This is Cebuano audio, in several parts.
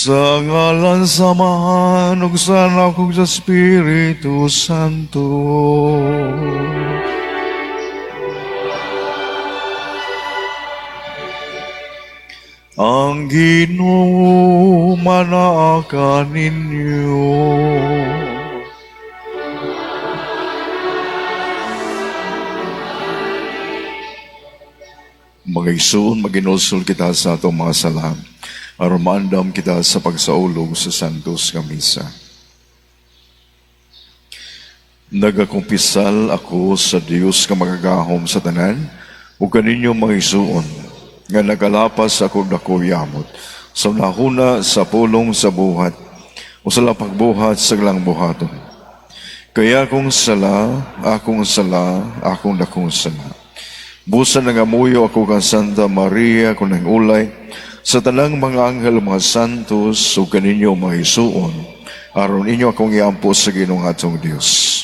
Sa ngalan sa Amahan, ug sa Anak, ug sa Espiritu Santo. Ang Ginoo manaa kaninyo. Mga igsoon, maginulsol kita sa atong mga sala aron maandam kita sa pagsaulog sa Santos nga Misa. Nagakumpisal ako sa Dios nga makagagahom sa tanan ug kaninyo, mga igsoon, nga nagalapas ako dako yamot sa nahuna, sa pulong, sa buhat o sa pagbuhat sa lang buhaton. Kay akong sala, akong sala, akong dakong sala. Busa nangamuyo ako kang Santa Maria, akong ulay, sa tanang mga anghel, mga santos, ug kaninyo, mga igsuon, aron inyo akong iampo sa Ginoong atong Dios.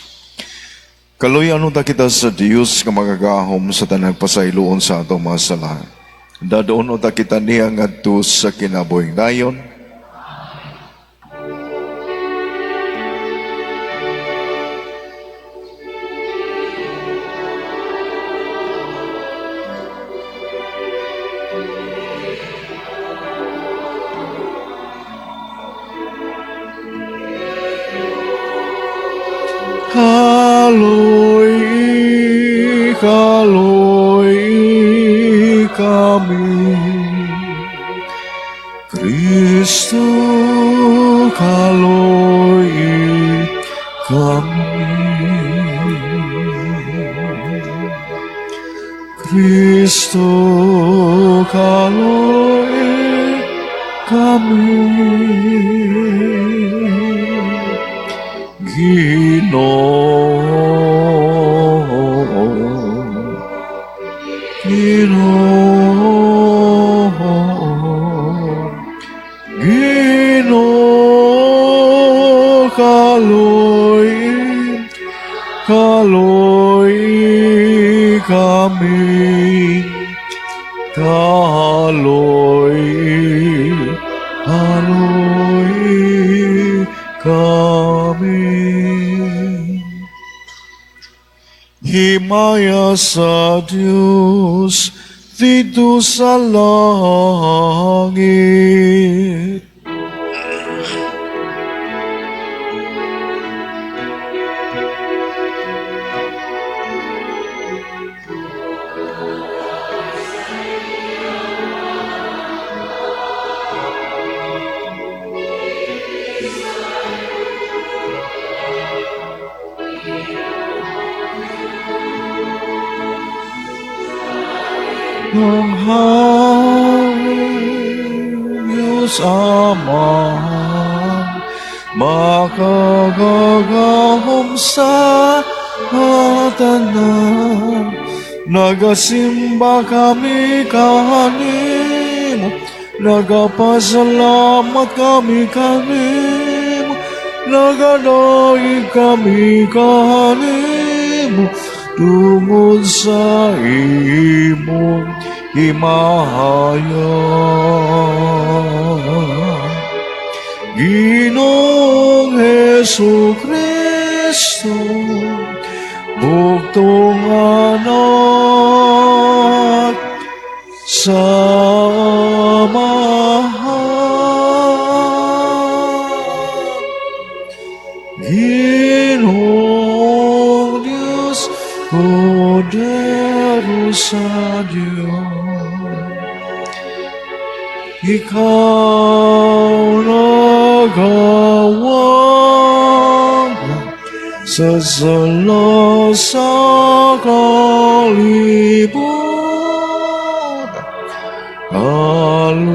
Kaluyan unta kita sa Dios nga makagagahom sa tanang pasayloon sa atong mga sala. Dadon unta kita niya ngadto sa kinabuhing dayon. Kaloy, kaloy kami. Kristo, kaloy kami. Kristo, kaloy kami. Ginoo, Ginoo, Ginoo, kaloy, kaloy kami, kaloy, kaloy kami. Himaya sa Dios didto sa langit. Ang Diyos Ama, makagagahom sa tanan, nagasimba kami kanimo, nagapasalamat kami kanimo, nagadaig kami kanimo, tungod sa imong himaya. Ginoong Hesu Kristo, bugtong Anak sa Amahan. Ginoong Diyos, Kordero sa Diyos. Ikaw nagawang sa sala sa kalibutan. Kaloy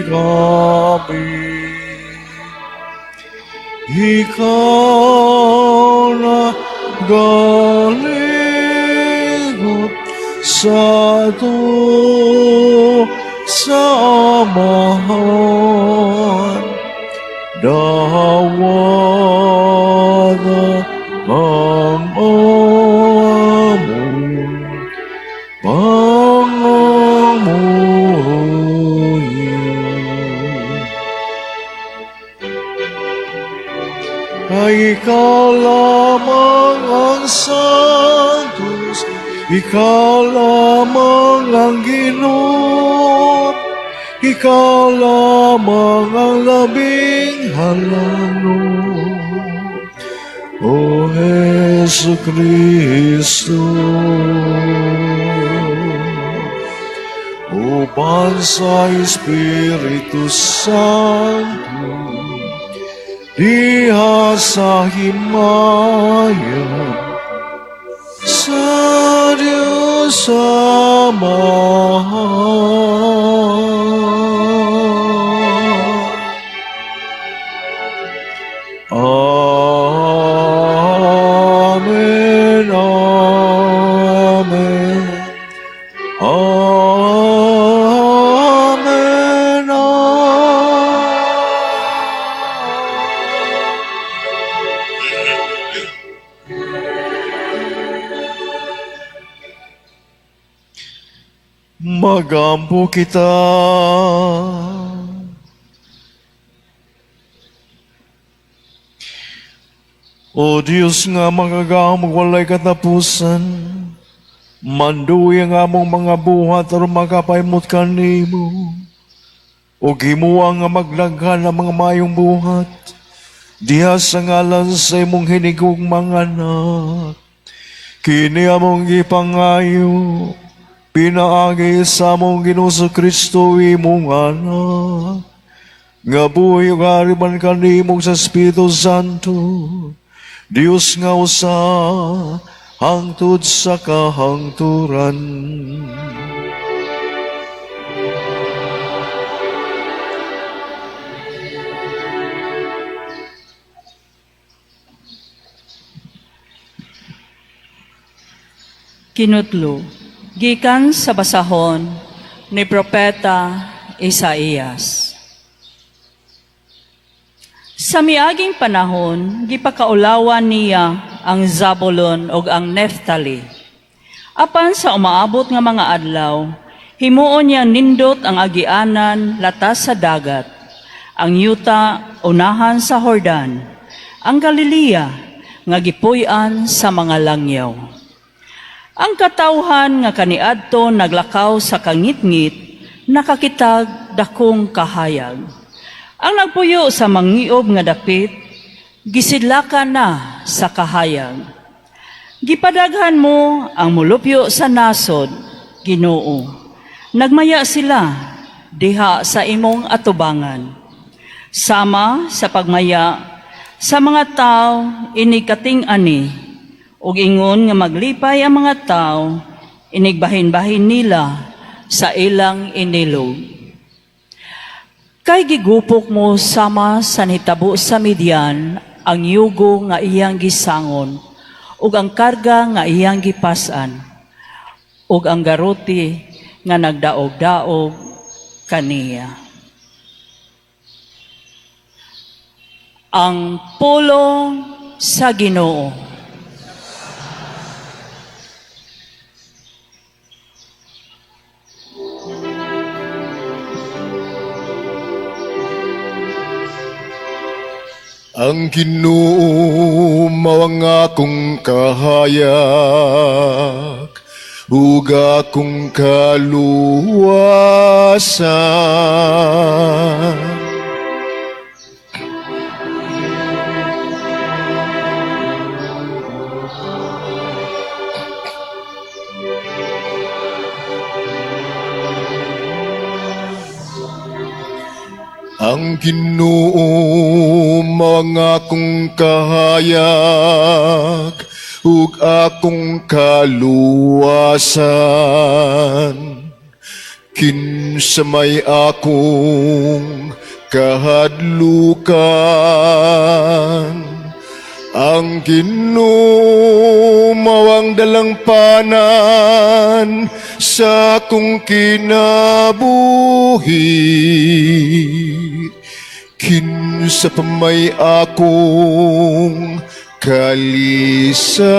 kami. Ikaw nagaligot sa to sa Amahan. Dawata ang among pangamuyo. Kay ikaw lamang ang Santos, ikaw lamang ang Ginoo, ikaw lamang ang Labing Halangdon. O Hesu Kristo. Uban sa Espiritu Santo, diha sa himaya, sa Diyos Amahan. Amen, Amen, Amen, Amen. Magampo kita. O Diyos nga makagahom walay katapusan, manduy ang among mga buhat aron makapaimot kanimo. O himoa nga maglaghan ang mga mayong buhat, diha sa ngalan sa imong hinigugmang anak. Kini among gipangayo, pinaagi sa among Ginoong Kristo imong anak, nga buhi ug hari man kanimo sa Espiritu Santo, Dios nga usa hangtod sa kahangturan. Kinutlo, gikan sa basahon ni Propeta Isaías. Sa miaging panahon, gipakaulawan niya ang Zabulon ug ang Neftali. Apan sa umaabot nga mga adlaw, himuon niya nindot ang agianan latas sa dagat, ang yuta unahan sa Jordan, ang Galilea nga gipuy-an sa mga langyaw. Ang katawhan nga kaniadto naglakaw sa kangitngit, nakakitag dakong kahayag. Ang nagpuyo sa mangiob nga dapit, gisidlakan na sa kahayag. Gipadaghan mo ang mulupyo sa nasod, Ginoo. Nagmaya sila diha sa imong atubangan. Sama sa pagmaya sa mga tao inig kating-ani, ug ingon nga maglipay ang mga tao inig bahin-bahin nila sa ilang inilog. Kay gigupok mo sama sa nitabo sa Midian ang yugo nga iyang gisangon, ug ang karga nga iyang gipas-an, ug ang garote nga nagdaog-daog kaniya. Ang pulong sa Ginoo. Ang Ginoo mao ang akong kahayag ug akong kaluwasan. Ang Ginoo mao ang akong kahayag ug akong kaluwasan. Kinsa may akong kahadlukan? Ang Ginoo mao ang dalangpanan sa akong kinabuhi. Kinsa pa may akong kalisangan?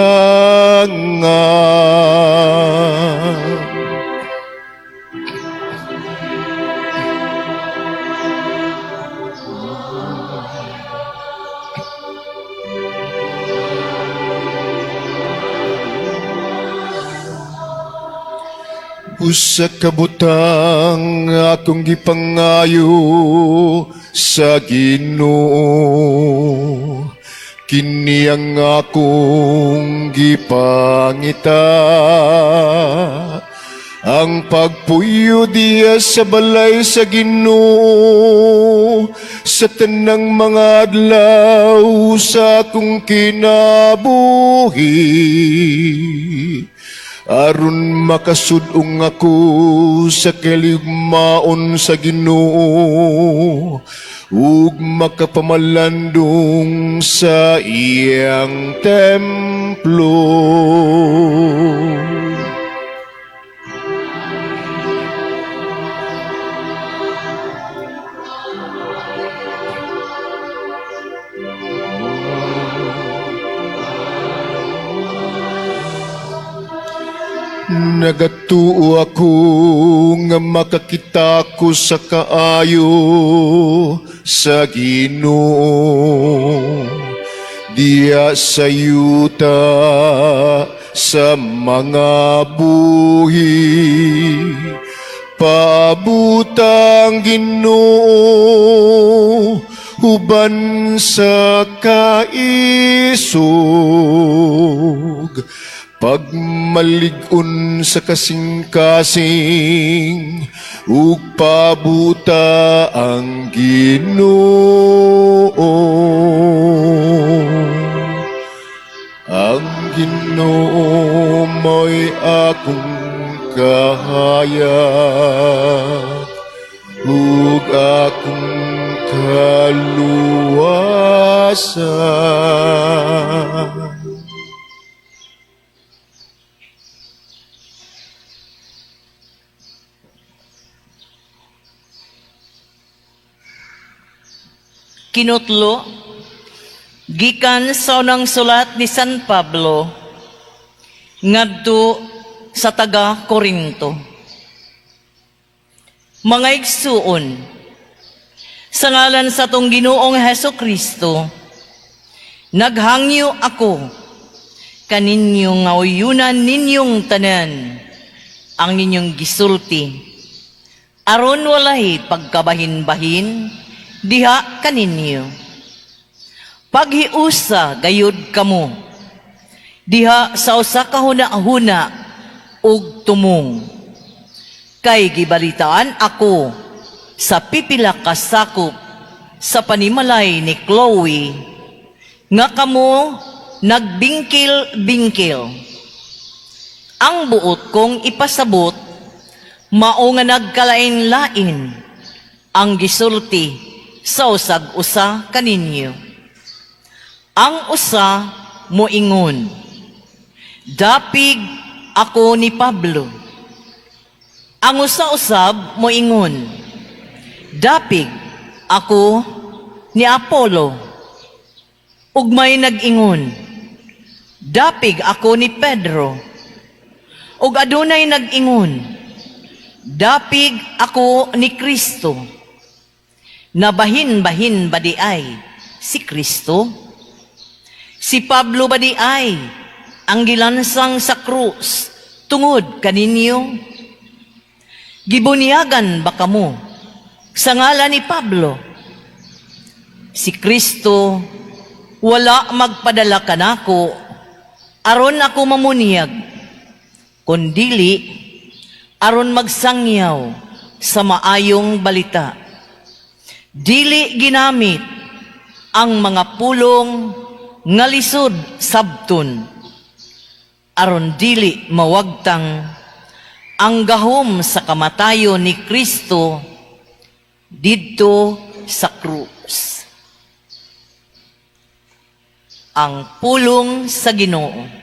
Usa ka butang akong gipangayo sa Ginoo, kini ang akong gipangita, ang pagpuyo diya sa balay sa Ginoo sa tanang mga adlaw sa akong kinabuhi, aron makasud-ong ako sa kaligmaon sa Ginoo ug makapamalandong sa iyang templo. Nagatuo ako nga makakita ko sa kaayo sa Ginoo diya sa yuta sa mga buhi. Paabutang Ginoo uban sa kaisog, pagmalig-on sa kasing-kasing ug pabuta ang Ginoo. Ang Ginoo mo'y akong kahayag ug akong kaluwasan. Kinutlo, gikan sa unang sulat ni San Pablo ngadto sa taga Korinto. Mga igsuon, sa ngalan sa atong Ginoong Heso Kristo, naghangyo ako kaninyo nga uyunan ninyong tanan ang ninyong gisulti, aron walay pagkabahin-bahin diha kaninyo. Paghiusa gayud kamo diha sa usa ka huna-huna ug tumong, kay gibalitaan ako sa pipila ka sakop sa panimalay ni Chloe nga kamo nagbingkil-bingkil. Ang buot kong ipasabot mao nga nagkalain-lain ang gisulti sa usag-usa kaninyo. Ang usa moingon, "Dapig ako ni Pablo." Ang usa usab moingon, "Dapig ako ni Apollo." Ug may nag-ingon, "Dapig ako ni Pedro." Ug adunay nag-ingon, "Dapig ako ni Kristo." Nabahin-bahin ba di ay si Kristo? Si Pablo ba di ay ang gilansang sa krus tungod kaninyo? Gibunyagan ba kamo sa ngalan ni Pablo? Si Kristo wala magpadala kanako aron ako mamunyag, kundili aron magsangyaw sa maayong balita. Dili ginamit ang mga pulong nga lisod sabton, aron dili mawagtang ang gahom sa kamatayon ni Kristo didto sa krus. Ang pulong sa Ginoo.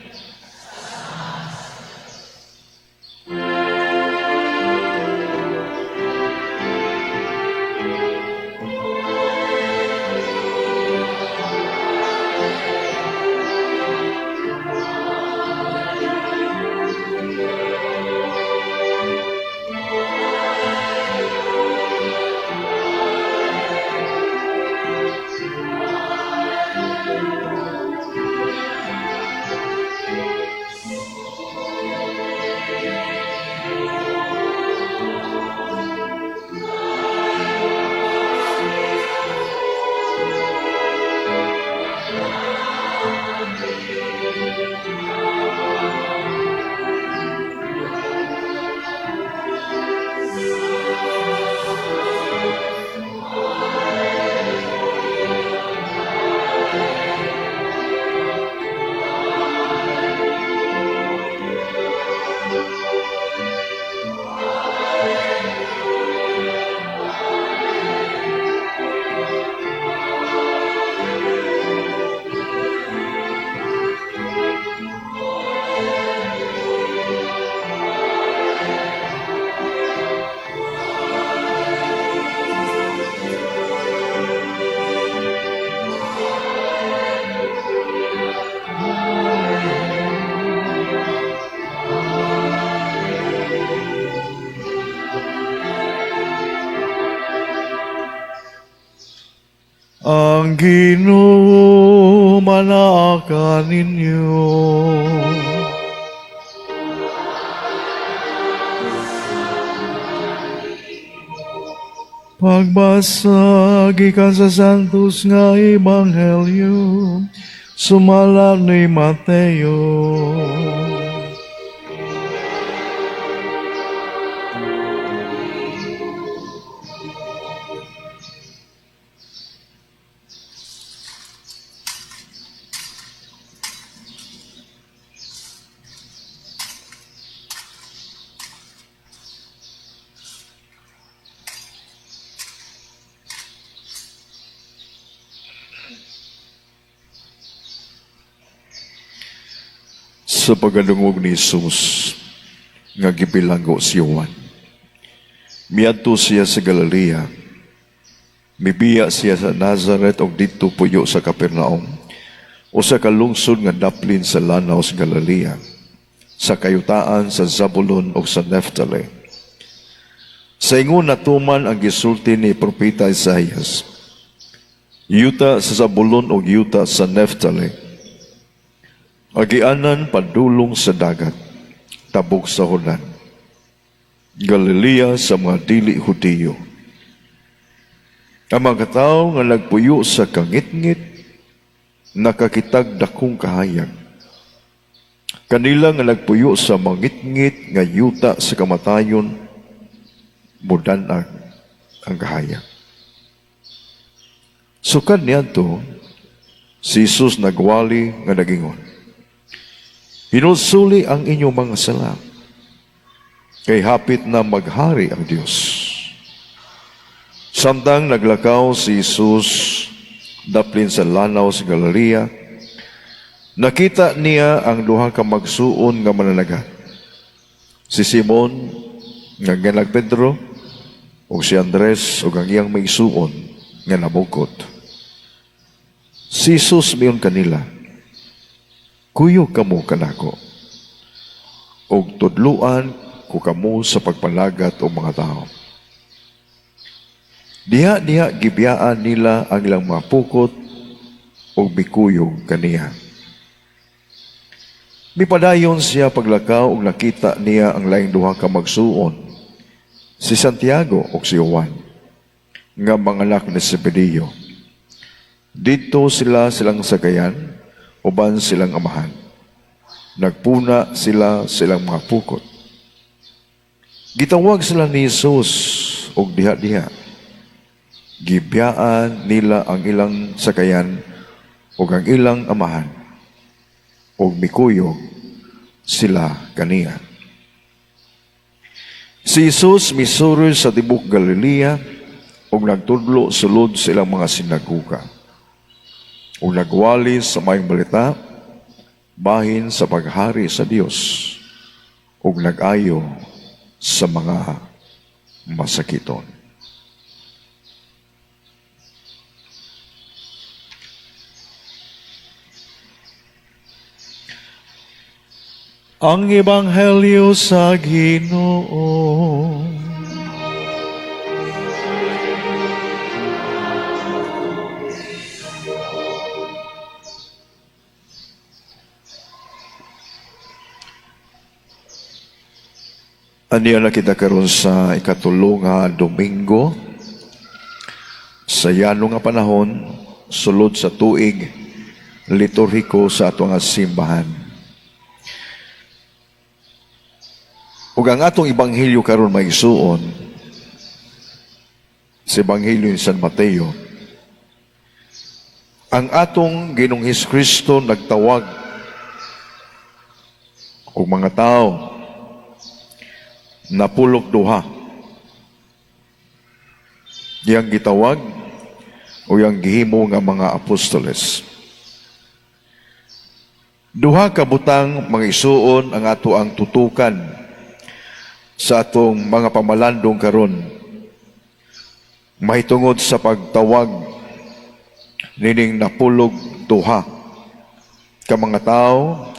Ang Ginoo manaa kaninyo. Pagbasa gikan sa Santos nga Ebanghelyo sumala ni Mateo. Sa pagdungog ni Jesus nga gibilanggo si Juan, miadto siya sa Galilea. Mibiya siya sa Nazaret og didto puyo sa Capernaum, usa ka lungsod nga daplin sa lanaw sa Galilea, sa kayutaan sa Zabulon ug sa Neftali. Sa ingon natuman ang gisulti ni Propeta Isaias, yuta sa Zabulon ug yuta sa Neftali, agianan padulong sa dagat, tabok sa Jordan, Galilea sa mga dili Hudiyo. Ang mga tawo nga nagpuyo sa kangitngit, nakakitag dakong kahayag. Kanila nga nagpuyo sa mangitngit nga yuta sa kamatayon, mudanag ang kahayag. Sukad niadto, si Jesus nagwali nga nagingon, "Hinulsuli ang inyong mga sala, kay hapit na maghari ang Dios." Samtang naglakaw si Jesus daplin sa lanaw sa Galilea, nakita niya ang duha ka magsuon nga mananagat, si Simon nga gianlag Pedro ug si Andres ug ang iyang maigsuon nga namukot. Si Jesus miingon kanila, "Kuyog kamo kanako, ug tudluan ko kamo sa pagpanagat og mga tao." Diha-diha gibiyaan nila ang ilang mga pukot ug mikuyog kaniya. Mipadayon siya paglakaw ug nakita niya ang laing duha ka magsuon, si Santiago ug si Juan, nga mga anak ni Zebedeo. Didto sila silang sakayan, uban silang amahan. Nagpuna sila silang mga pukot. Gitawag sila ni Jesus og diha-diha gibiyaan nila ang ilang sakayan ug ang ilang amahan ug mikuyog sila kaniya. Si Jesus misuroy sa tibok Galilea ug nagtudlo sulod sa ilang mga sinagoga ug nagwali sa maayong balita bahin sa paghari sa Dios ug nag-ayo sa mga masakiton. Ang Ebanghelyo sa Ginoo. Aniya na kita karon sa ikatulo nga Domingo sa yano nga panahon sulod sa tuig liturhiko sa ato nga simbahan. Ug ang atong ebanghelyo karon maigsuon sa Ebanghelyo ni San Mateo, ang atong Ginoong Kristo nagtawag og mga tao 12. Iyang gitawag o iyang gihimo nga mga apostoles. Duha ka butang mga isuon ang ato ang tutukan sa atong mga pamalandong karon mahitungod sa pagtawag nining 12 ka mga tao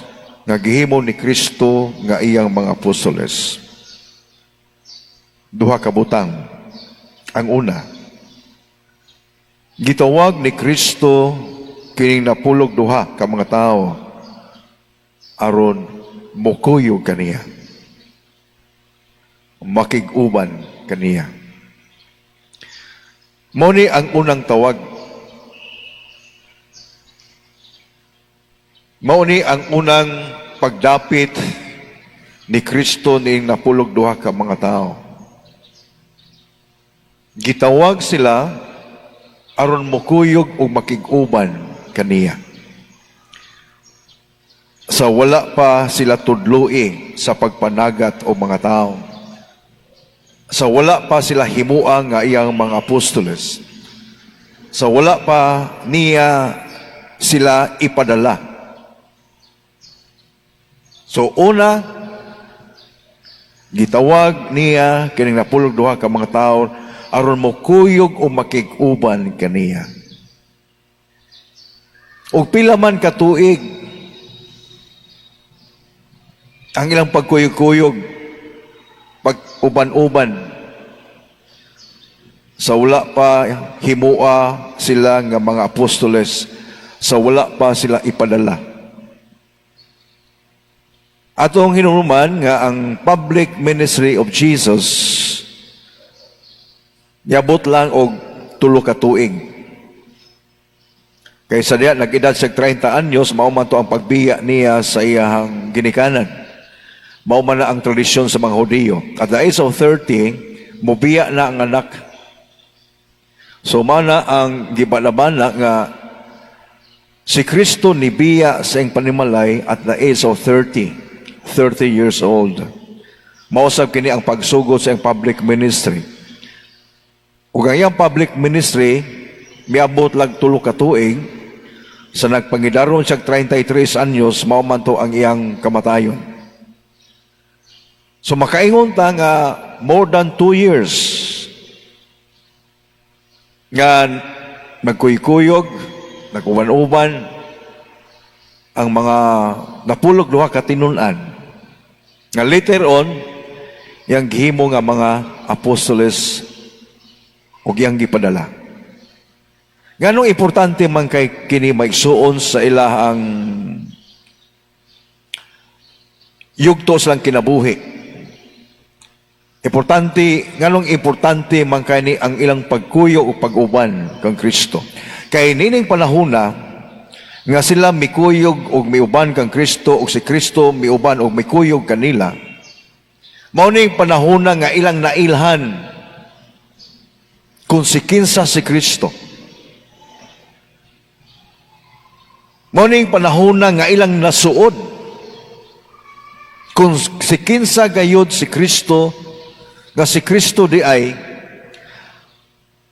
nga gihimo ni Kristo nga iyang mga apostoles. Duha ka butang. Ang una, Gitawag ni Kristo kining 12 ka mga tawo aron mokuyog kaniya, makig-uban kaniya. Mao ni ang unang tawag. Mao ni ang unang pagdapit ni Kristo niing 12 ka mga tao. Gitawag sila aron mokuyog o makig-uban kaniya. Sa wala pa sila tudloi sa pagpanagat o mga tao. Sa wala pa sila himua nga iyang mga apostoles. Sa wala pa niya sila ipadala. So una, gitawag niya kining 12 ka mga tao aron mokuyog o makig-uban kaniya. Og pila man ka tuig ang ilang pagkuyog-kuyog, pag-uban-uban, sa wala pa himua sila nga mga apostoles, sa wala pa sila ipadala. Atong hinumduman nga ang public ministry of Jesus niabot lang og 3 ka tuig. Kay sa diha nag-edad siya 30 anyos, mao man to ang pagbiya niya sa iyahang ginikanan. Mao man na ang tradisyon sa mga Hudiyo. At the age of 30, mubiya na ang anak. So mao na ang gibalabana nga si Kristo nibiya sa iyang panimalay at the age of 30. 30 years old. Mausab kini ang pagsugod sa iyang public ministry. Ug ang iyang public ministry miabot lag 3 ka tuig. Sa nagpangidaron siya 33 anyos, mao man to ang iyang kamatayon. So makaingon ta nga more than 2 years nga nagkuykuyog, nag-uban-uban ang mga 12 ka tinun-an nga later on yang gihimo nga mga apostoles ug iyang gipadala. Nganong importante man kay kini maigsuon sa ilahang yugto silang kinabuhi? Importante, nganong importante man kay ni ang ilang pagkuyo o pag-uban kang Kristo? Kay nining panahona nga sila mikuyog og miuban kang Kristo og si Kristo miuban og mikuyog kanila, mao ning panahona nga ilang nailhan kung si kinsa si Kristo. Mao ning panahona nga ilang nasuod kung si kinsa gayud si Kristo, nga si Kristo di ay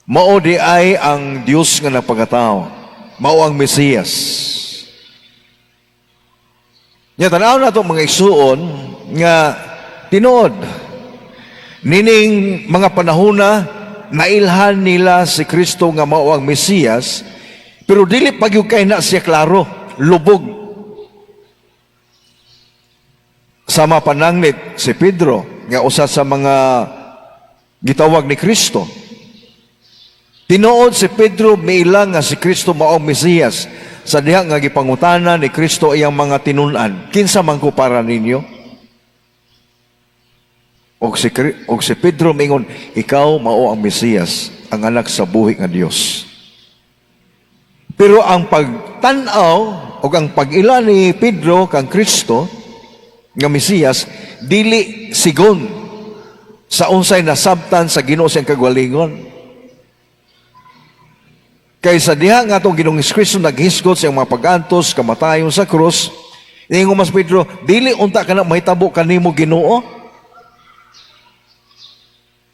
mao di ay ang Dios nga nagpakatao, mao ang Mesiyas. Nya tan-aw nato, mga igsuon, nga tinuod nining mga panahona nailhan nila si Kristo nga mao ang Mesiyas, pero dili pa gyud kay na siya klaro, lubog. Sama pananglit si Pedro nga usa sa mga gitawag ni Kristo. Tinuod si Pedro miila nga si Kristo mao ang Mesiyas. Sa diha nga gipangutana ni Kristo iyang mga tinun-an, "Kinsa man ko para ninyo?" Og si Pedro mingon, "Ikaw mao ang Mesiyas, ang anak sa buhi nga Dios." Pero ang pagtan-aw o ang pag-ila ni Pedro kang Kristo nga Mesiyas dili sigon sa unsay nasabtan sa Ginoo siyang kagwalingon. Kay sa diha nga atong Ginoong Kristo naghisgot sa iyang mga pag-antos, kamatayon sa krus, ningon mas Pedro, "Dili unta kana mahitabo kanimo, Ginoo."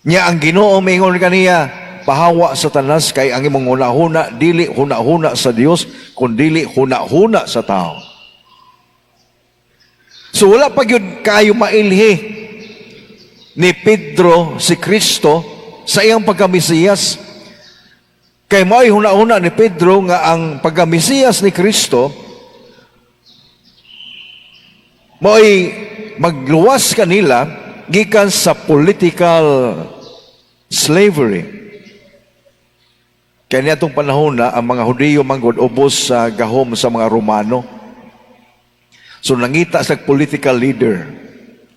Nya ang Ginoo mingon kaniya, "Pahawa, Satanas, kay ang imong hunahuna dili hunahuna sa Dios kundili hunahuna sa tao." So wala pa gyud kaayo mailhi ni Pedro si Kristo sa iyang pagka-Mesiyas. Kay mao'y hunahuna ni Pedro nga ang pagka-Mesiyas ni Kristo mao'y magluwas kanila gikan sa political slavery. Kaya niadtong panahon na ang mga Hudiyo manggod ubos sa gahom sa mga Romano. So nangita sa political leader,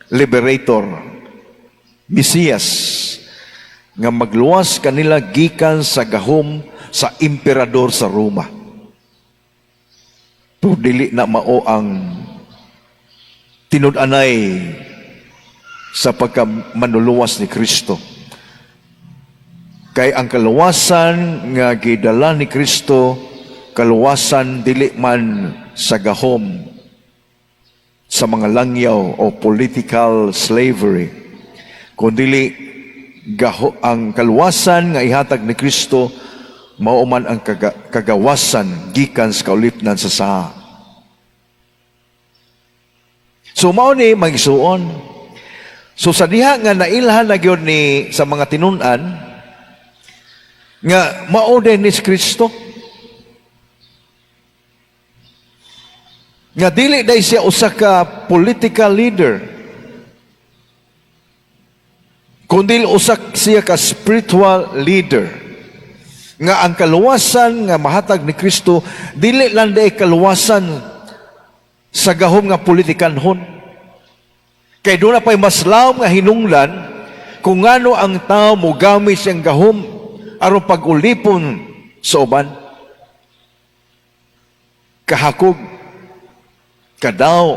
liberator, Mesiyas, nga magluwas kanila gikan sa gahom sa emperador sa Roma. Pero dili na mao ang tinud-anay sa pagka manluluwas ni Kristo. Kay ang kaluwasan nga gidala ni Kristo, kaluwasan dili man sa gahom sa mga langyaw o political slavery, kundili ang kaluwasan nga ihatag ni Kristo mao man ang kagawasan gikan sa kaulipnan sa saa. So mao ni, mga igsuon. So sa diha nga nailhan na gyud ni sa mga tinun-an nga mao din ni si Kristo, nga dili day siya usa ka political leader, kundi usa siya ka spiritual leader, nga ang kaluwasan nga mahatag ni Kristo dili lang day kaluwasan sa gahom nga politikanhon, kay doon na pa'y mas lawom nga hinungdan kung ngano ang tao mogamit siyang gahom aron pag-ulipon sa uban, kahakog, kadaw.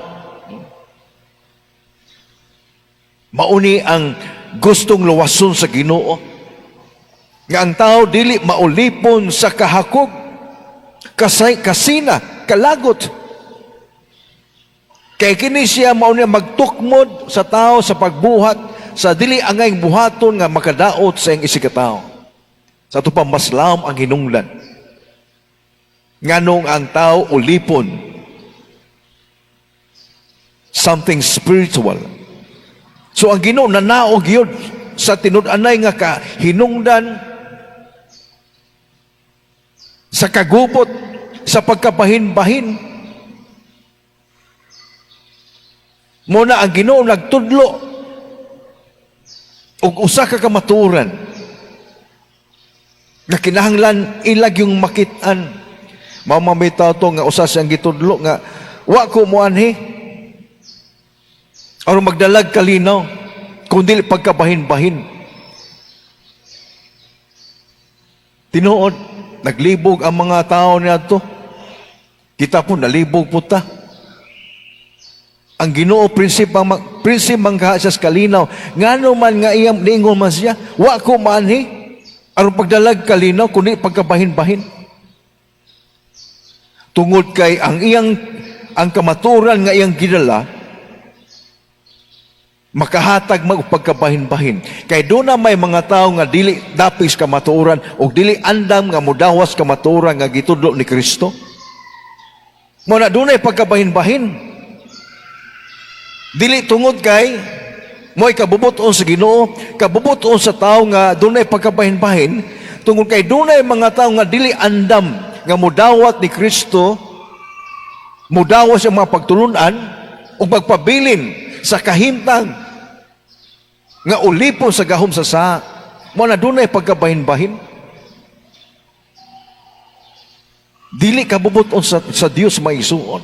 Mauni ang gustong luwason sa Ginoo, nga ang tao dili maulipon sa kahakog, kasay, kasina, kalagot, kay kini siya mao ni magtukmod sa tao sa pagbuhat sa dili angay buhaton nga makadaot sa iyang isigkatawo. Sa ato pa mas lawom ang hinungdan nganong ang tao ulipon, something spiritual. So ang Ginoo nanaog yun sa tinud-anay nga kahinungdan sa kagubot, sa pagkabahin-bahin. Muna ang Ginoo nagtudlo og usa ka kamatuoran nga kinahanglan ilag yung makit-an. Mao man bitaw to nga usa siyang gitudlo nga wa ko moanhi aron magdalag kalinaw kundi pagkabahin-bahin. Tinuod, naglibog ang mga tao niadto. Kita po, nalibog po ta. Ang Ginoo prinsip man kaha siya sa kalinaw. Ngano man nga iyang niingon man siya, wa ko maanhi aron pagdalag kalinaw kundi pagkabahin-bahin. Tungod kay ang kamaturan nga iyang gidala makahatag mag pagkabahin-bahin. Kay doon na may mga tao nga dili dapis kamatuoran o dili andam nga mudawas kamatuoran nga gitudlo ni Kristo. Mo na dunay pagkabahin-bahin. Dili tungod kay mo'y kabubuton sa Ginoo, kabubuton sa tao nga dunay pagkabahin-bahin, tungod kay dunay mga tao nga dili andam nga mudawat ni Kristo, mudawas sa mga pagtulunan ug pagpabilin sa kahimtang nga ulipon sa gahom sa saa. Mo na dunay pagkabahin-bahin. Dili kabubuton sa Dios maisuon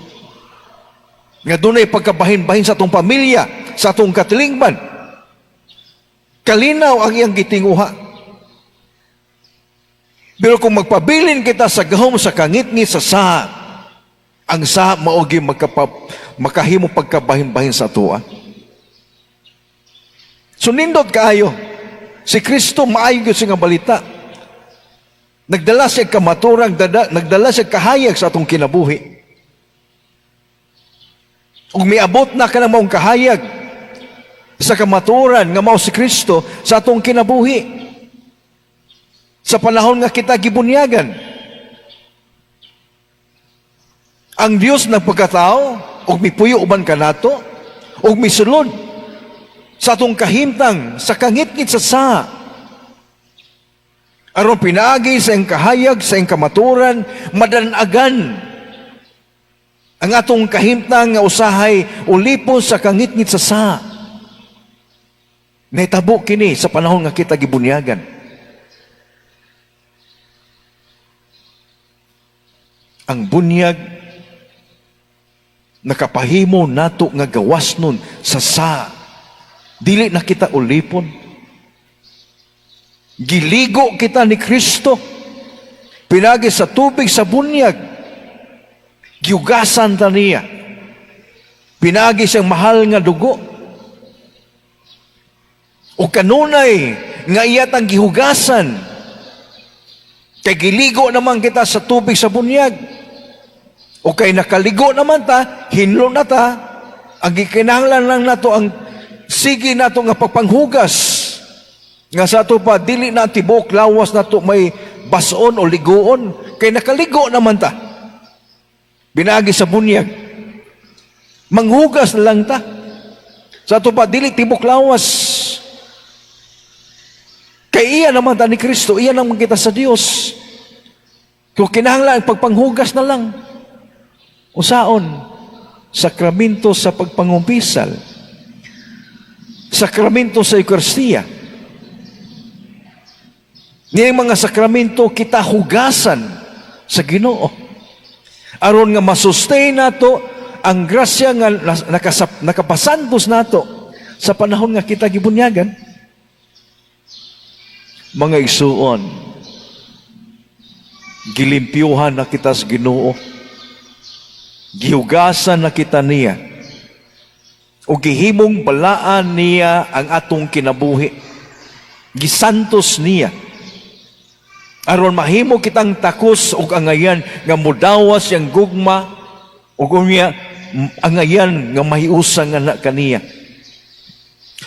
nga dunay pagkabahin-bahin sa atong pamilya, sa atong katilingban. Kalinaw ang iyang gitinguha. Pero kung magpabilin kita sa gahom sa kangitngit sa saa, ang saa maogi makahimo pagkabahin-bahin sa atoa. So nindot kaayo. Si Kristo maayo gyud siya nga balita. Nagdala siya kamaturang, nagdala siya kahayag sa atong kinabuhi. Ug miabot na ka ng maong kahayag sa kamaturan nga mao si Kristo sa atong kinabuhi. Sa panahon nga kita gibunyagan, ang Dios nagpagkatao ug mipuyo uban kanato ug misulod sa atong kahimtang sa kangitngit sa saa, aron pinaagi sa iyang kahayag, sa iyang kamaturan, madanagan ang atong kahimtang nga usahay ulipon sa kangitngit sa saa. Nahitabo kini sa panahon nga kita gibunyagan. Ang bunyag nakapahimo nato nga gawas nun sa sa. Dili na kita ulipon. Giligo kita ni Kristo. Pinagi sa tubig sa bunyag. Giugasan ta niya. Pinagi siyang mahal nga dugo. O kanunay nga iya tang gihugasan. Kay giligo naman kita sa tubig sa bunyag. O kay nakaligo naman ta, hinlo na ta, ang gikinahanglan lang nato ang sige nato nga pagpanghugas. Nga sa ato pa, dili na ang tibuok lawas nato may bason o ligoon. Kay nakaligo naman ta. Pinagi sa bunyag. Manghugas na lang ta. Sa ato pa, dili tibok lawas. Kay iya naman ta ni Kristo, iya naman kita sa Dios. Kung kinahanglan, pagpanghugas na lang. Usaon, sakramento sa pagpangumpisal, sakramento sa Eucharistia. Niyang mga sakramento kita hugasan sa Ginoo. Aron nga masustain nato ang grasya nga nakapasantos nato sa panahon nga kita gibunyagan. Mga igsuon, gilimpyuhan na kita sa Ginoo. Gihugasan na kita niya. O gihimong balaan niya ang atong kinabuhi. Gisantos niya. Aron mahimo kitang takos og angayan nga mudawas yang gugma ug unya angayan nga mahiusa nga na kaniya.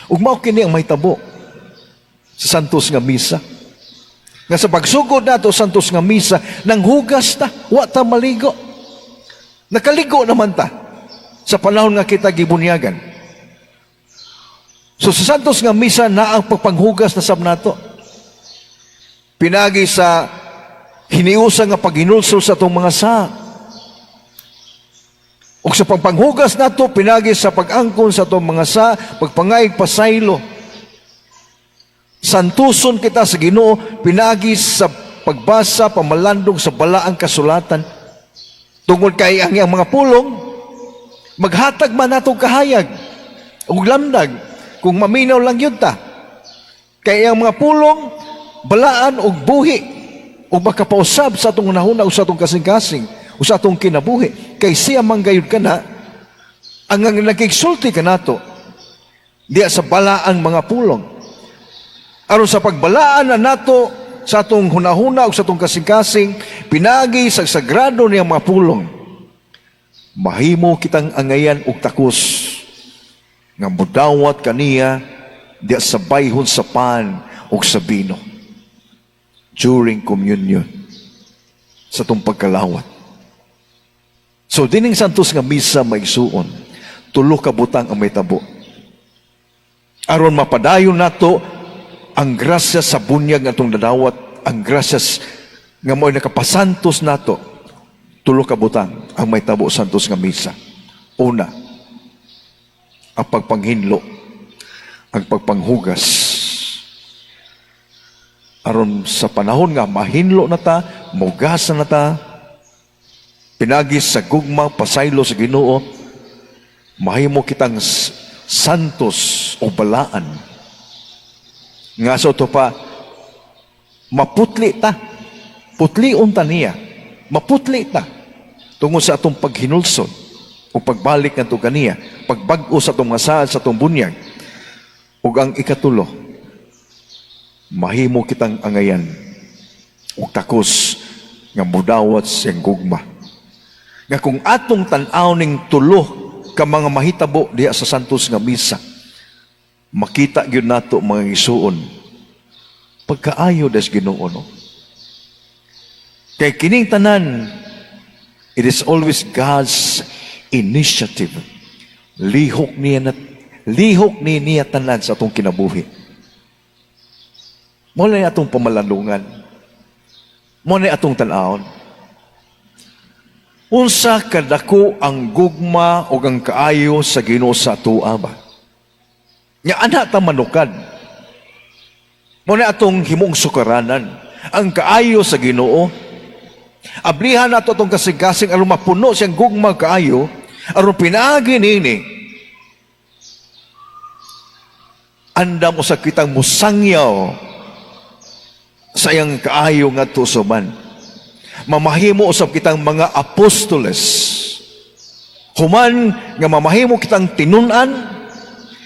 Ug mao kini ang mahitabo sa santos nga misa. Nga sa pagsugod nato santos nga misa, nang hugas ta, wa ta maligo. Nakaligo naman ta sa panahon nga kita gibunyagan. So sa santos nga misa na ang pagpanghugas na sab nato. Pinagi sa hiniusa nga paghinulsol sa atong mga sa. O sa pagpanghugas nato, pinagi sa pag-angkon sa atong mga sa, pagpangayig pasaylo. Santuson kita sa Ginoo pinagi sa pagbasa, pamalandong sa balaang kasulatan. Tungod kay ang iyang mga pulong, maghatag man natong kahayag ug lamdag kung maminaw lang yun ta. Kay ang mga pulong, balaan og buhi ug makapausab sa atong hunahuna o sa atong kasing-kasing o sa atong kinabuhi. Kay siya man gayud kana ang nagigsulti kanato diya sa balaang mga pulong. Aron sa pagbalaan na nato sa atong hunahuna o sa atong kasing-kasing, pinagi sa sagrado niyang mga pulong, mahimo kitang angayan og takos nga mudawat kaniya diya sa bayhon sa pan ug sa bino during communion sa atong pagkalawat. So dining santos nga misa, maigsuon, tulo ka butang ang mahitabo. Aron mapadayon nato ang grasya sa bunyag nga atong nadawat, ang grasya nga mo'y nakapasantos nato, tulo ka butang ang mahitabo santos nga misa. Una, ang pagpanghinlo, ang pagpanghugas. Aron sa panahon nga mahinlo na ta, mugasan na ta, pinagi sa gugma, pasaylo sa Ginoo, mahimo kitang santos o balaan. Nga sa ato pa, maputli ta. Putlion ta niya. Maputli ta. Tungod sa atong paghinulsol o pagbalik ngadto kaniya, pagbag-o sa atong mga saad sa atong bunyag. Ug ang ikatulo, mahimo kitang angayan ug takos nga mudawat siyang gugma. Nga kung atong tan-aw ning tulo ka mga mahitabo diha sa santos nga misa, makita gyud nato, mga igsuon, pagkaayo des Ginoo, no? Kay kining tanan, it is always God's initiative. Lihok niya na, lihok ni niya tanan sa atong kinabuhi. Mao na atong pamalandungan. Mao na atong tan-awon. Unsa kadako ang gugma o ang kaayo sa Ginoo sa atoa ba? Nya ana ta manukad. Mao na atong himong sukaranan. Ang kaayo sa Ginoo. Ablihan nato atong kasing-kasing aron mapuno siyang gugma kaayo, aron pinaagi nini andam usab kitang musangyaw sa iyang kaayo ngadto sa uban. Mamahimo usab kitang mga apostoles. Human nga mamahimo kitang tinun-an,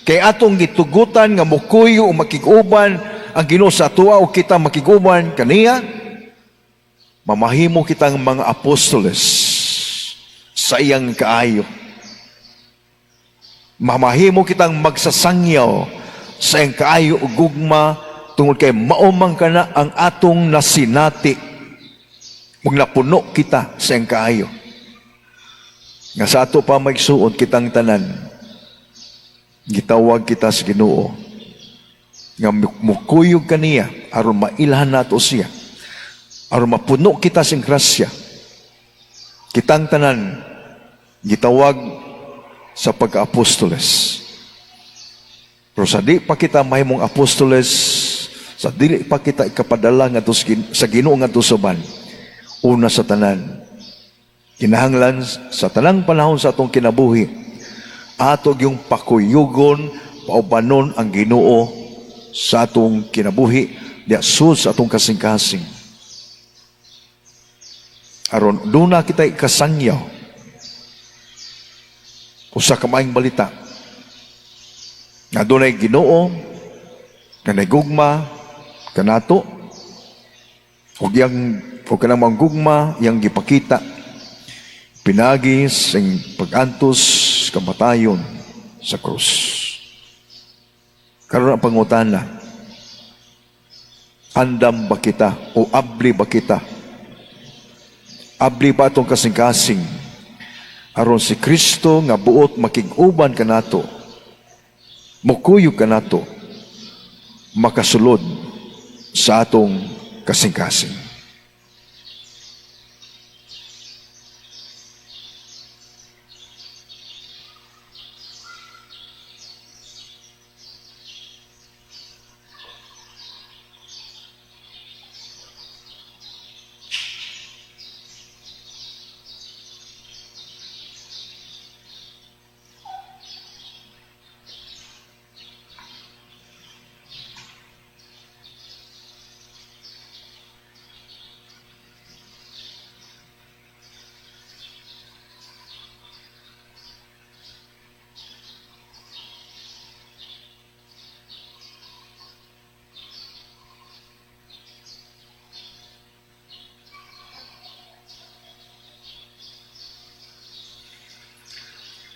kay atong gitugutan nga mukuyo o makig-uban ang Ginoo sa atoa o kita makig-uban kaniya, mamahimo kitang mga apostoles sa iyang kaayo. Mamahimo kitang magsasangyaw sa iyang kaayo o gugma tungod kay mao man kana ang atong nasinati ug napuno kita sa iyang kaayo. Nga sa ato pa maigsuon, kitang tanan gitawag kita sa Ginoo nga mukuyog kaniya aron mailhan nato siya, aron mapuno kita sa grasya. Kitang tanan gitawag sa pagka-apostoles. Pero sa di pa kita mahimong apostoles, sa dili pa kita ikapadala ngadto sa Ginoo ngadto sa uban, una sa tanan, kinahanglan sa tanang panahon sa atong kinabuhi, ato yung pakuyugon, paubanon ang Ginoo sa atong kinabuhi, diya sud sa atong kasing-kasing. Aron duna kita ikasangyaw usa ka maayong balita nga dunay Ginoo nga nagugma kanato ug yang ug kanang manggugma yang gipakita pinagi sa pag-antos kamatayon sa krus. Karon ang pangutana, andam ba kita o abli ba kita? Abli ba atong kasing-kasing aron si Kristo nga buot makig-uban kanato, mukuyog kanato, makasulod sa atong kasing-kasing?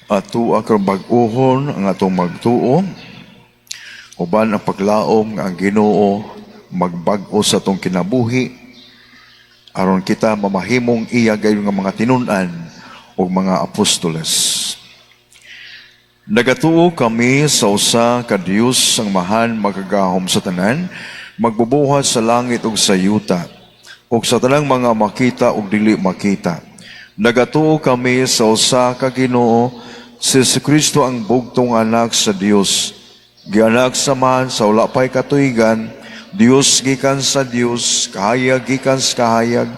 Ato karon bag-ohon ang atong magtuo uban ang paglaom nga ang Ginoo magbag-o sa atong kinabuhi aron kita mamahimong iya gayon nga mga tinun-an ug mga apostoles. Nagatuo kami sa usa ka Dios, ang Amahan makagagahom sa tanan, magbubuhat sa langit ug sa yuta, ug sa tanang mga makita ug dili makita. Nagatuo kami sa usa ka Ginoo, si Kristo, ang bugtong anak sa Dios. Gianak sa Amahan sa wala pa'y katuigan, Dios gikan sa Dios, kahayag gikan sa kahayag,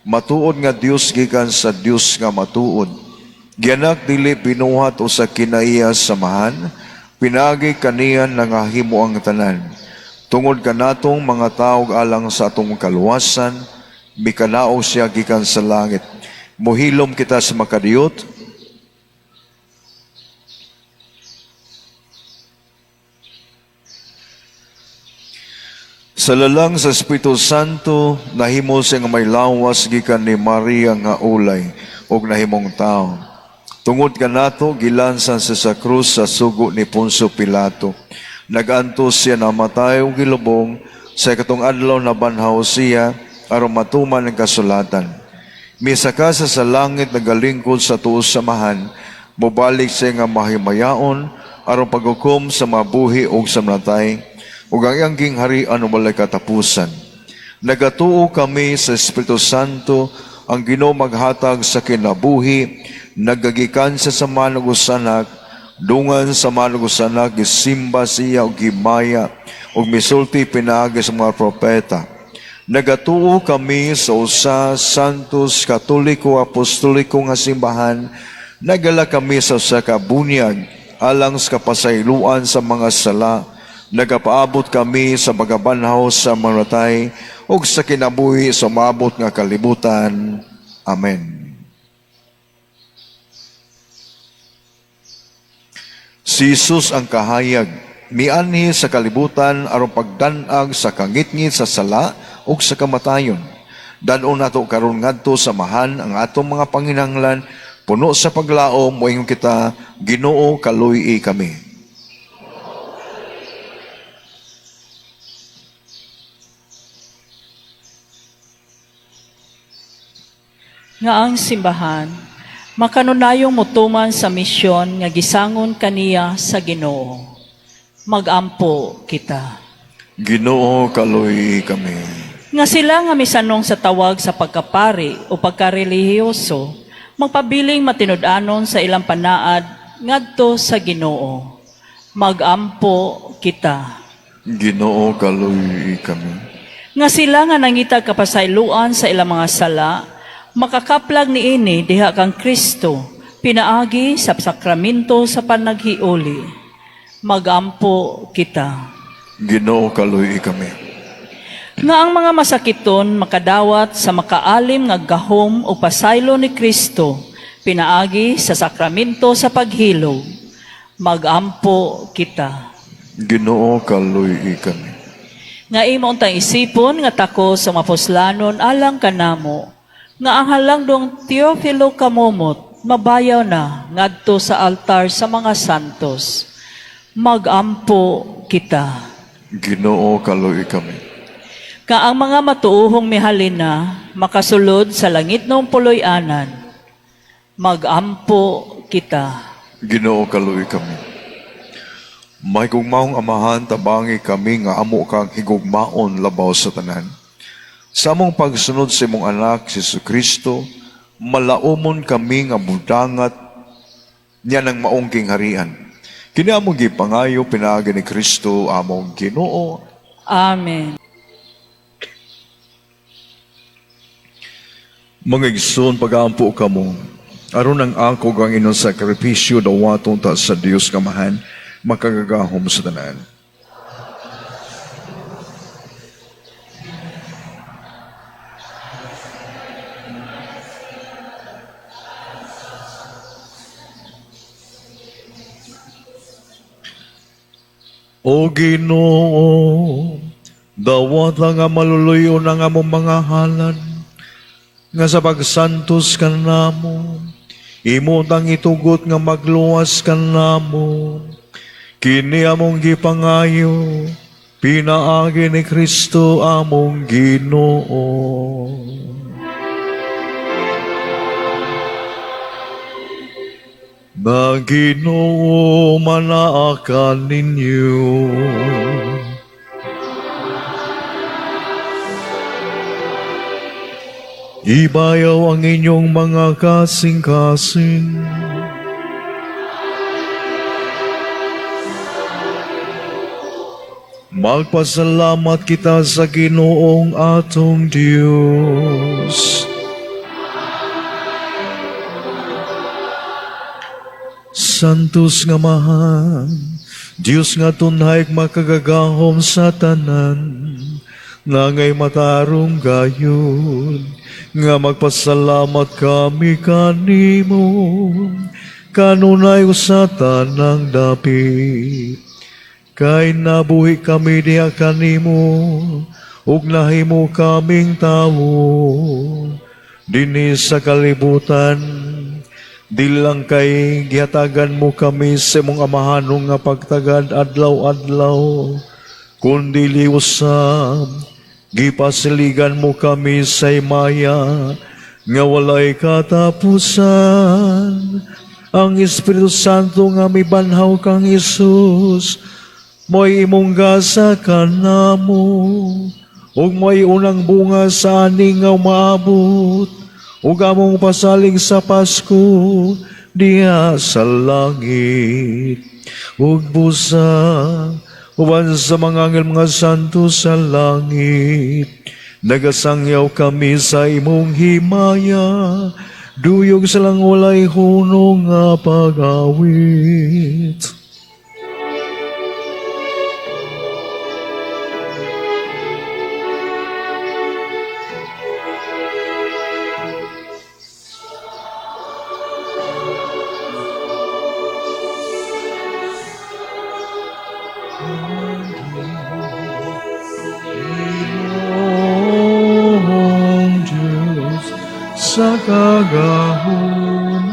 matuod nga Dios gikan sa Dios nga matuod. Gianak, dili binuhat o sa kinaiya sa Amahan, pinaagi kaniya nangahimo ang tanan. Tungod kanatong mga tawo alang sa atong kaluwasan, mikanaog siya gikan sa langit. Muhilom kita sa makadiyot. Sa lalang sa Espiritu Santo, nahimo siya nga may lawas gikan ni Maria nga ulay ug nahimong tao. Tungod kanato, gilansan siya sa krus sa sugo ni Poncio Pilato. Nagantos siya, namatay ug gilubong, sa ikatong adlaw nabanhaw siya aron matuman ang kasulatan. Misaka sa sa langit, nagalingkod sa tuo sa Amahan, mobalik siya nga mahimayaon aron paghukom sa mabuhi ug sa natay, ug ang iyang gingharian walay katapusan. Nagatuo kami sa Espiritu Santo, ang Ginoo maghatag sa kinabuhi, nagagikan sa Amahan ug sa Anak, dungan sa Amahan ug sa Anak, gisimba siya ug gimaya, ug misulti pinaagi sa mga propeta. Nagatuo kami sa usa Santos Katoliko Apostoliko nga simbahan, nagala kami sa usa ka bunyag alang sa kapasayloan sa mga sala. Nagapaabot kami sa pagkabanhaw sa mga natay ug sa kinabuhi sa maabot nga kalibutan. Amen. Si Jesus ang kahayag, mianhi sa kalibutan aron pagdan-ag sa kangitngit sa sala ug sa kamatayon. Dan-on nato karon ngadto sa Amahan ang atong mga panginahanglan, puno sa paglaom, moingon kita, Ginoo, kaluy-i kami. Nga ang simbahan makanunayong motuman sa misyon nga gisangon kaniya sa Ginoo. Magampo kita. Ginoo, kaluy-i kami. Nga sila nga misanong sa tawag sa pagkapari o pagkarelihiyoso, magpabiling matinud-anon sa ilang panaad ngadto sa Ginoo. Magampo kita. Ginoo, kaluy-i kami. Nga sila nga nangitag kapasayloan sa ilang mga sala, makakaplag niini diha kang Kristo, pinaagi sa sakramento sa panaghiuli. Magampo kita. Ginoo, kaluy-i kami. Nga ang mga masakiton makadawat sa makaalim nga gahom o pasaylo ni Kristo, pinaagi sa sakramento sa paghilom. Magampo kita. Ginoo, kaluy-i kami. Nga imo untang isipon nga tako sa mapuslanon alang kanamo, nga ang halangdong Teofilo Camomot mabayaw na ngadto sa altar sa mga santos. Magampo kita. Ginoo, kaluy-i kami. Nga ang mga matuohong mihalin na makasulod sa langit ng puloy-anan. Magampo kita. Ginoo, kaluy-i kami. Mahigugmaong Amahan, tabangi kami nga amo kang higugmaon labaw sa tanan. Sa among pagsunod sa imong anak, si Kristo, malaumon kami nga mudangat niya ng maong gingharian. Kini among gipangayo pinaagi ni Kristo among Ginoo. Amen. Mga igsoon, pag-aampo kamo, aron ang ako ang inyong sakripisyo dawaton ta sa Dios nga Amahan, makagagahom sa tanan. O Ginoo, dawat lang nga maluluyo ng among mga halad, nga sa pagsantos kanamo, imo tang itugot nga magluwas kanamo. Kini among gipangayo, pinaagi ni Kristo among Ginoo. Na Ginoo manaa kaninyo. Ibayaw ang inyong mga kasing-kasing. Magpasalamat kita sa Ginoong atong Diyos. Santos nga Amahan, Diyos nga tunhay makagagahom sa tanan, nangay matarong gayon, nga magpasalamat kami kanimo, kanunay sa tanang dapit. Kay nabuhi kami diha kanimo, ug nahimo kaming tawo, dinhi sa kalibutan. Di lang kay gihatagan mo kami sa imong amahanong nga pagtagad adlaw-adlaw, kundi liusab, gipasiligan mo kami sa himaya nga walay katapusan. Ang Espiritu Santo nga mibanhaw kang Hesus, mo'y imong gasa kanamo, ug mo'y unang bunga sa ani nga umaabot, ug among pasalig sa Pasko diha sa langit. Ug busa uban sa mga anghel mga santo sa langit, Nagasangyaw kami sa imong himaya, duyog sa lang walay hunong nga pag-awit. Ginoong Diyos sa kagahuman.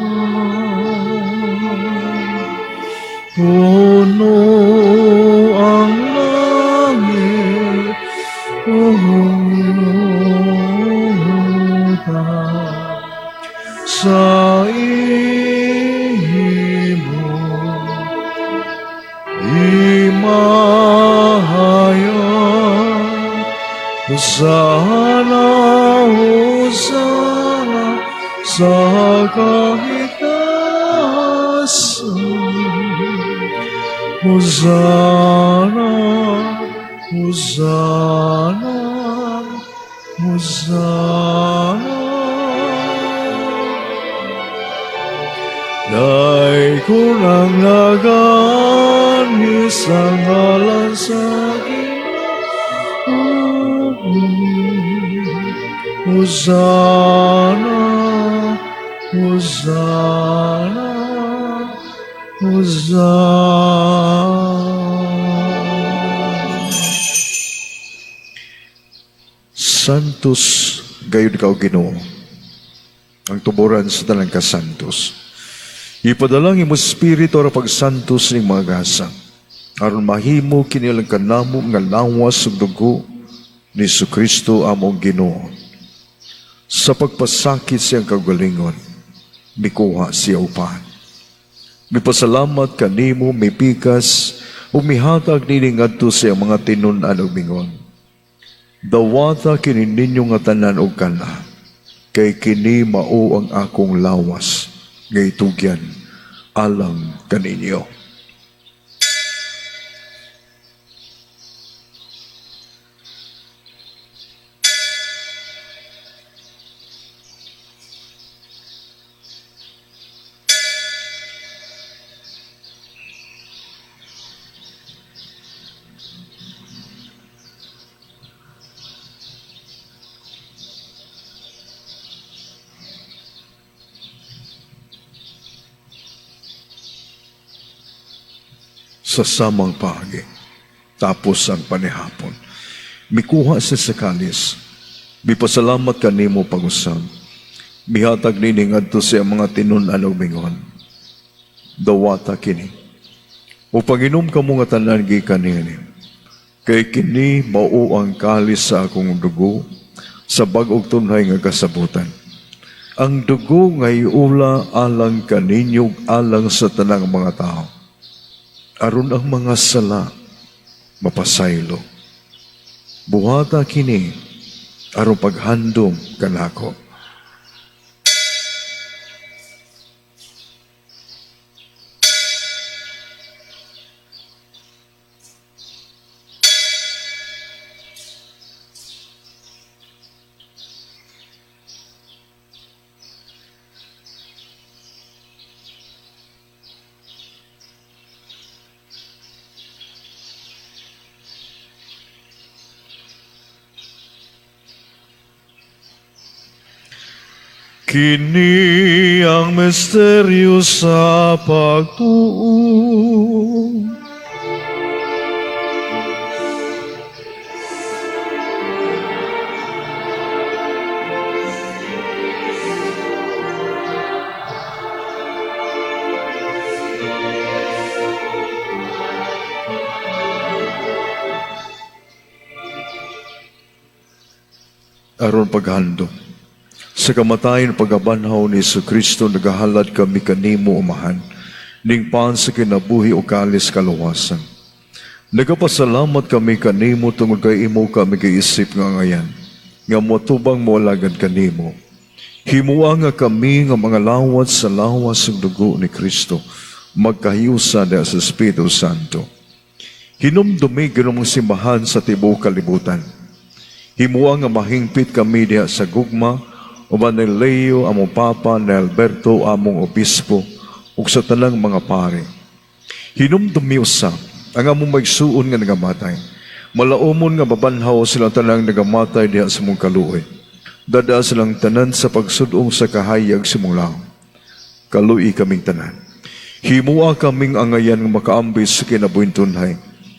Puno ang langit ug yuta sa imong himaya. Hosana, Hosana sa kahitasan. Hosana, Hosana, Hosana. Daikon ang nag-aanhi sa ngalan sa Ginoo. Hosana, Hosana, Hosana. Santos gayud ka, O Ginoo, ang tuboran sa tanang kasantos. Ipadala ang imong Espiritu aron pagsantos ning mga gasa, aron mahimo kini alang kanamo nga lawas ug dugo ni Kristo among Ginoo. Sa pagpasakit sa iyang kaugalingon, mikuha siya og pan. Mipasalamat kanimo, mipikas, ug mihatag nini ngadto sa iyang mga tinun-an ug mingon: "Dawata kini ninyo nga tanan og kana, kay kini mao ang akong lawas nga itugyan alang kaninyo." Sa samang paagi, tapos ang panihapon, mikuha siya sa kalis, mipasalamat kanimo pag-usab, mihatag nini ngadto sa iyang mga tinun-an ug mingon: "Dawata kini, ug panginom kamo nga tanan gikan niini, kay kini mao ang kalis sa akong dugo sa bag-ong tunhay nga kasabutan. Ang dugo nga iula alang kaninyo ug alang sa tanang mga tao, aron ang mga sala mapasaylo. Buhata kini aron paghandom kanako." Kini ang misteryo sa pagtuo. Aron paghandom sa kamatayon pagkabanhaw ni Kristo, nagahalad kami kanimo, Amahan, ning pan sa kinabuhi ug kalis kaluwasan. Nagapasalamat kami kanimo tungod kay imo kami giisip nga angayan, nga moatubang moalagad kanimo. Himua nga kami nga mga lawat sa lawas ug dugo ni Kristo, magkahiusa diha sa Espiritu Santo. Hinumdumi, Ginoong, simbahan sa tibuok kalibutan. Himua nga mahingpit kami diha sa gugma uban ni Leo among Papa, ni Alberto among Obispo ug sa tanang mga pare. Hinumdumi usab ang among maigsuon nga nagamatay. Malaumon nga mabanhaw silang tanang nagamatay diha sa imong kaluoy. Dad-a silang tanan sa pagsud-ong sa kahayag sa imong laom. Kaluoyi kaming tanan. Himua kaming angayan nga makaambit sa kinabuhing tunhay.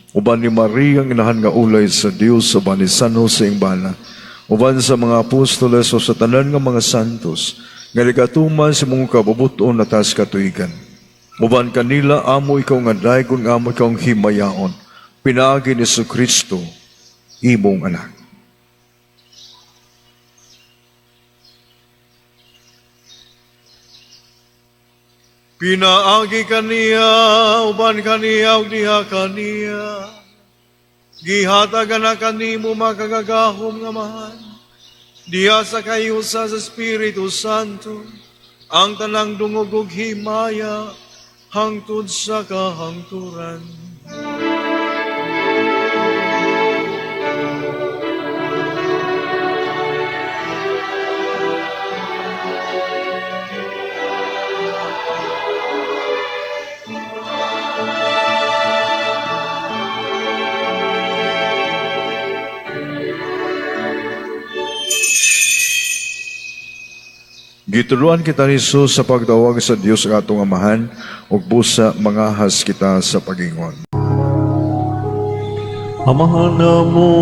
Uban ni Maria ang inahan nga ulay sa Dios, uban ni San Jose ang bana, uban sa mga apostoles o sa tanan nga mga santos, nga nagatuman sa imong kabubut-on na taas katuigan. Uban kanila amo ikaw nga daygon, amo ikaw ang himayaon. Pinaagi ni Kristo, imong anak. Pinaagi kaniya, uban kaniya, ug diha kaniya. Gihatagan na kanimo makagagahom nga Amahan. Diha sa kahiusa sa Espiritu Santo, ang tanang dungog ug himaya, hangtod sa kahangturan. Gituluan kita ni Jesus sa pagtawag sa Dios ang atong Amahan ug busa mangahas kita sa pagingon. Amahan namo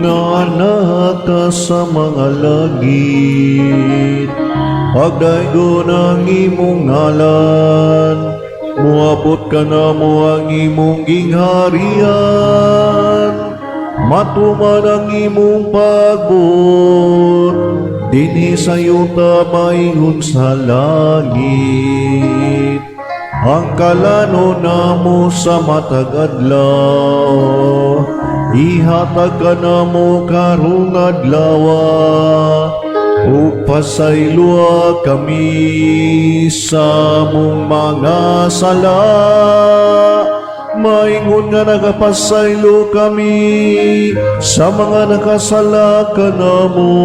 nga naa ka sa mga langit, pagdaygon ang imong ngalan, muabot kanamo ang imong gingharian, matuman ang imong pagbuot, dinhi sa yuta maingon sa langit. Ang kalano namo sa matag adlaw, ihatag kanamo karong adlaw, ug pasayloa kami sa among mga sala, maingon nga nagapasaylo kami sa mga nakasala kanamo,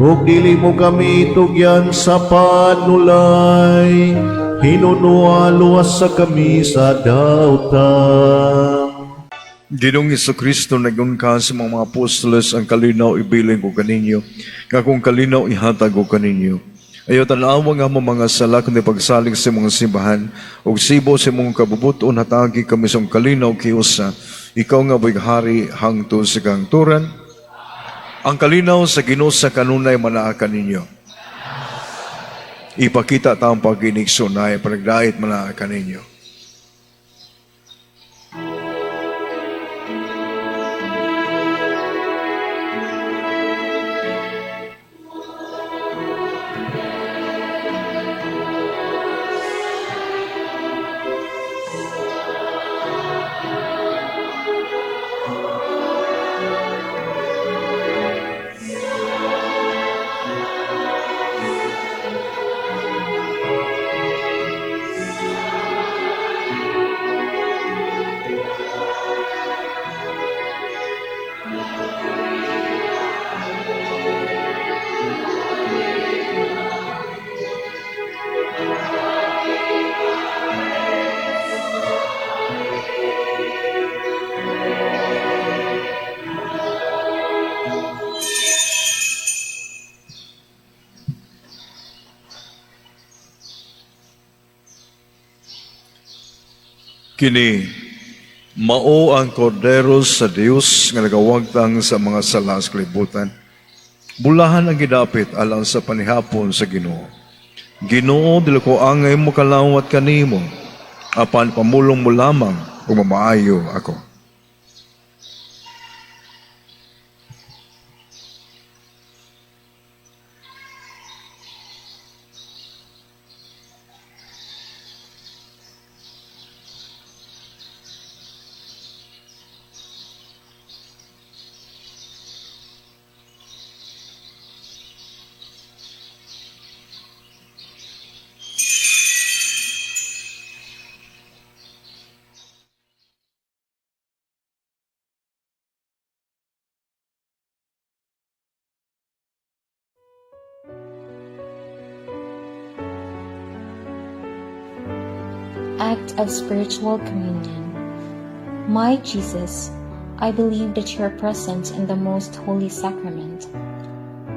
ug dili mo kami tugyan sa panulay, hinunoa luwasa kami sa dautan. Ginoong Kristo, nag-ingon ka sa mga apostoles, ang kalinaw ibilin ko kaninyo, nga akong kalinaw ihatag ko kaninyo. Ayaw tanawa ang among mga sala kundi pagsalig sa imong simbahan, ug sibo sa imong kabubuton hatagi kami sa kalinaw kiusa, ikaw nga buhi hari hangtod sa kahangturan. Ang kalinaw sa Ginoo sa kanunay manaa kaninyo. Ipakita ta ang pag-inigsunay, panagdait manaa kaninyo. Kini mao ang kordero sa Dios nga nagawagtang sa mga sala sa kalibutan. Bulahan ang gidapit alang sa panihapon sa Ginoo. Ginoo, dili ko angay mo kalawat kanimo, apan pamulong mo lamang ug mamaayo ako. Act of Spiritual Communion. My Jesus, I believe that you are present in the most holy sacrament.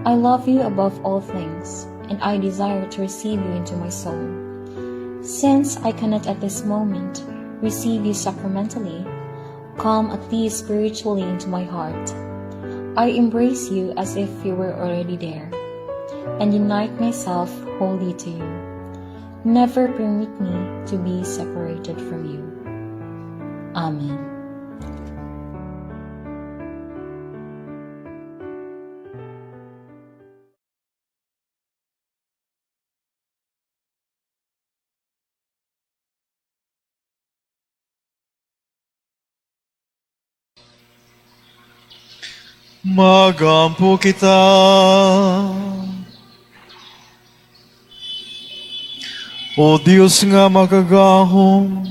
I love you above all things, and I desire to receive you into my soul. Since I cannot at this moment receive you sacramentally, come at least spiritually into my heart. I embrace you as if you were already there, and unite myself wholly to you. Never permit me to be separated from you. Amen. Magampo kita. O Dios nga makagahom,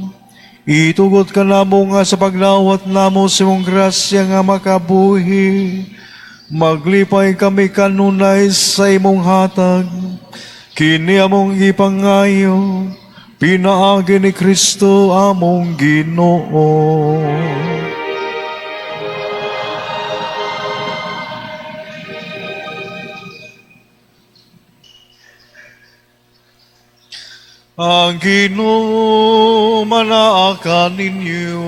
itugot ka namo nga sa paglawat namo sa imong grasya nga makabuhi. Maglipay kami kanunay sa imong hatag. Kini among ipangayo, pinaagi ni Kristo among Ginoo. Ang Ginoo manaa kaninyo.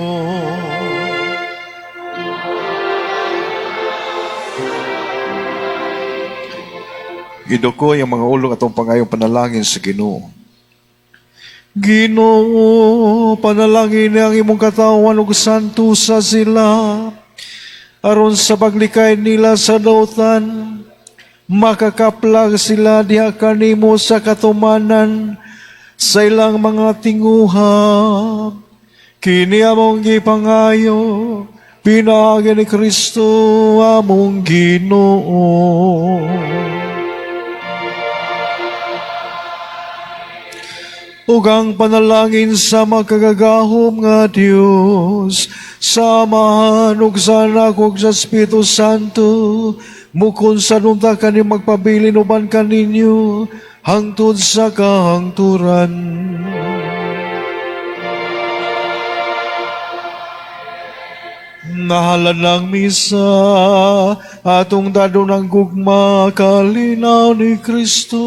Idukoy ang mga ulong atong pangayong panalangin sa Ginoo. Ginoo, panalangin ang imong katawhan ug santusa sila aron sa paglikay nila sa dautan, makakaplag sila diha kanimo sa katumanan sa ilang mga tinguha. Kini among gipangayo, pinaagi ni Kristo among Ginoo. Ug ang panalangin sa makagagahom nga Dios, sa Amahan ug sa Anak ug sa Espiritu Santo, mukon sa nunta kani magpabilin uban kaninyo hangtod sa kahangturan. Nahalan ng misa, atong dadon ang gugma, kalinaw ni Kristo.